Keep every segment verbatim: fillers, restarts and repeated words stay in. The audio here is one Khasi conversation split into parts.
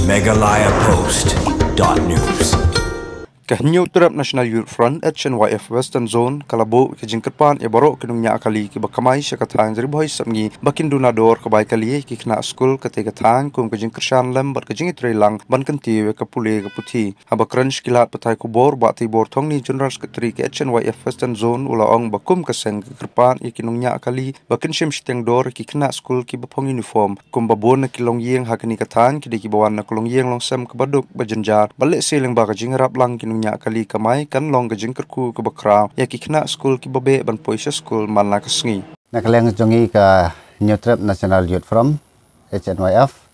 Meghalaya Post dot news. Ka Hynñiewtrep National Youth Front, H N Y F, Western Zone ka la buh ka jingkyrpad ïa baroh ki nongñiah kali kiba kamai sha ka thaiñ Ri Bhoi Sepngi ba kin duna dor ka bai kali ïa ki khynnah skul katei ka thaiñ kum ka jingkyrshan lem bad ka jingïatreilang ban kyntiew ïa ka pule ka puthi. Haba kren sha ki lad pathai khubor, Bah Teibor Thongni, General Secretary ka H N Y F Western Zone, u la ong ba kum ka seng ka kyrpad ïa ki nongñiah kali ba kin shim shiteng dor ïa ki khynnah skul kiba phong uniform. Kumba bun na ki longïing ha kane ka thaiñ ki dei kiba wan na ka longïing longsem kaba duk ba jynjar, bad lehse lyngba ka jingïarap lang ki nongñiah kali kamai kan long ka jingkyrkhu kaba khraw ïa ki khynnah skul kiba beh ban poi sha skul man la ka sngi. Na ka liang jong ngi ka Hynñiewtrep National Youth Front, H N Y F,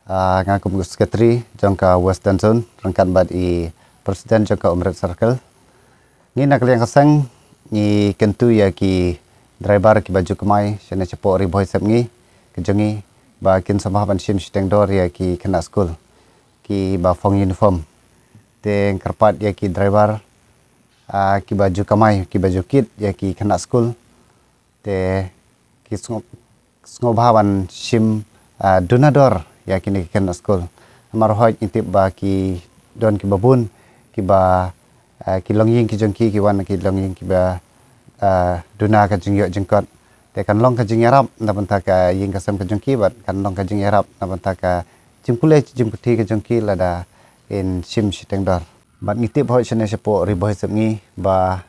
ah, nga kum ka Secretary jong ka Western Zone ryngkat bad i President jong ka Umrit Circle. Ngi na ka liang ka seng ngi kyntu ïa ki driver kiba ju kamai shane shapoh Ri Bhoi Sepngi ka jong ngi ba kin sngewbha ban shim shiteng dor ïa ki khynnah skul kiba phong uniform. Te nga kyrpad ïa ki driver, ah, kiba ju kamai, kiba ju kit ïa ki khynnah skul, te ki sngew, sngewbha ban shim, ah, duna dor ïa kine ki khynnah skul. Namar hooid ngi tip ba ki don kiba bun kiba, ah, ki longïing ki jong ki, ki wan ki longïing kiba, ah, duna ka jingïoh jingkot. Te kan long ka jingïarap na bynta ka ïing ka sem ka jong ki bad kan long ka jingïarap na bynta ka jingpule jingputhi ka jong ki lada kin shim shiteng dor. Bad ngi tip hooid shane shapoh Ri Bhoi Sepngi ba,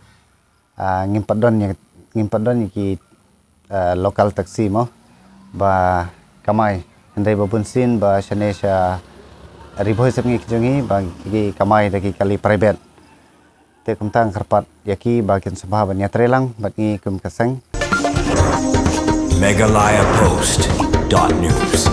ah, ngim pat don ïa, ngim pat don ïa ki, ah, local taxi mo ba kamai, hynrei ba bun sien ba shane sha Ri Bhoi Sepngi ka jong ngi ba ki kamai da ki kali private. Te kumta nga kyrpad ïa ki ba kin sngewbha ban ïatreilang bad ngi kum ka seng. Meghalaya Post dot news.